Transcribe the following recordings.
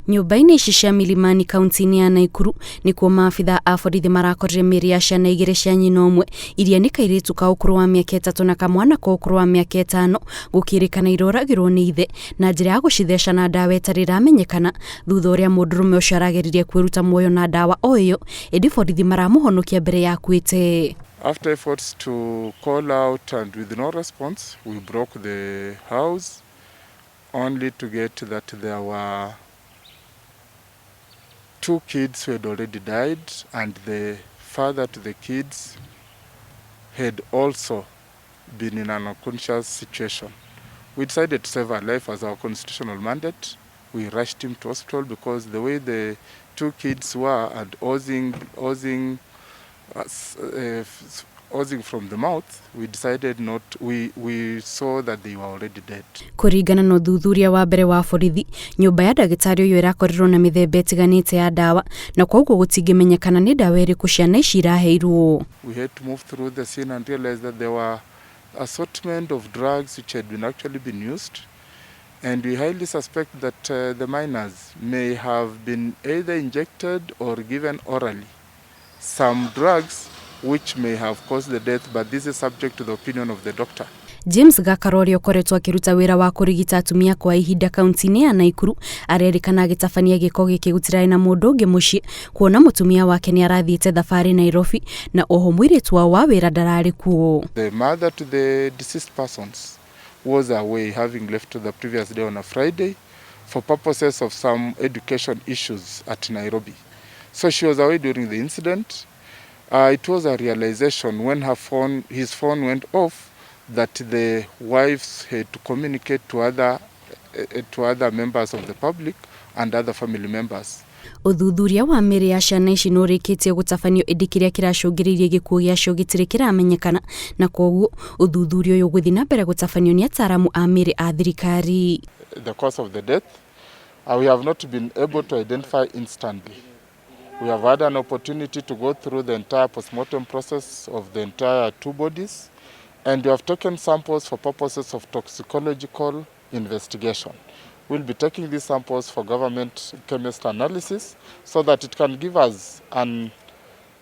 Nyũmba-inĩ ici cia Milimani kaunti-inĩ ya Naikuru nĩkuo maabitha a borithi marakorire mĩĩrĩ ya ciana igĩrĩ cia nyina ũmwe iria nĩ kairĩtu ka ũkũrũ wa mĩaka 3 na kamwana ka ũkũrũ wa mĩaka 5 gũkĩrĩkana iroragirwo nĩ ithe na njĩra ya gũcitheca na ndawa ĩtarĩ ĩramenyekana thutha ũrĩa mũndũrũme ũcio arageririe kwĩruta muoyo na ndawa o ĩyo ĩndĩ borithi maramũhonokia mbere ya akuĩte. After efforts to call out and with no response, we broke the house only to get that there were two kids who had already died and the father to the kids had also been in an unconscious situation. We decided to save her life as our constitutional mandate. We rushed him to hospital because the way the two kids were and oozing from the mouth, we decided not, we saw that they were already dead. Kũringana na ũthuthuria wa mbere wa borithi, nyũmba ya ndagĩtarĩ ũyũ ĩrakorirwo na mĩthemba ĩtiganĩte ya ndawa na koguo gũtingĩmenyekana nĩ ndawa ĩrĩkũ ciana ici iraheirwo. We had to move through the scene and realize that there were assortment of drugs which had been actually been used, and we highly suspect that the minors may have been either injected or given orally some drugs which may have caused the death, but this is subject to the opinion of the doctor. James Gakara ũrĩa ũkoretwo akĩruta wĩra wa kũrigita atumia kwa ihinda kaunti-inĩ ya Naikuru arerĩkana agĩtabania gĩko gĩkĩ gũtirarĩ na mũndũ ũngĩ mũciĩ kuona mũtumia wake nĩ arathiĩte thabarĩ Nairobi na oho mũirĩtu wao wa wĩra ndararĩ kuo. The mother to the deceased persons was away, having left the previous day on a Friday for purposes of some education issues at Nairobi. So she was away during the incident. It was a realization when his phone went off that the wives had to communicate to other members of the public and other family members. Ũthuthuria wa mĩĩrĩ ya ciana ici nĩ ũrĩkĩtie gũtabanio ĩndĩ kĩrĩa kĩracũngĩrĩirie gĩkuũ gĩacio gĩtirĩ kĩramenyekana na koguo ũthuthuria ũyũ ũgũthiĩ na mbere gũtabanio nĩ ataaramu a mĩĩrĩ a thirikari. The cause of the death, we have not been able to identify instantly. We have had an opportunity to go through the entire postmortem process of the entire two bodies, and we have taken samples for purposes of toxicological investigation. We'll be taking these samples for government chemist analysis so that it can give us an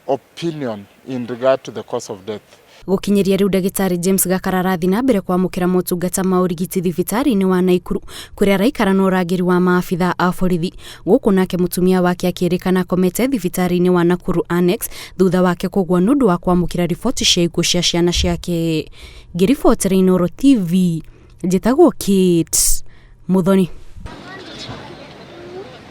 opinion in regard to the cause of death. Gũkinyĩria rĩu ndagĩtarĩ James Gakara arathiĩ na mbere kwamũkĩra motungata ma ũrigiti thibitarĩ-inĩ wa Naikuru kũrĩa araikara na ũrangĩri wa maabitha a borithi gũkũ nake mũtumia wake akĩrĩkana akomete thibitarĩ-inĩ wa Nakuru Annex thutha wake kũgwa nĩ ũndũ wa kwamũkĩra riboti cia ikuũ cia ciana ciake. Ngĩribotera Inooro TV, njĩtagwo Kate Muthoni.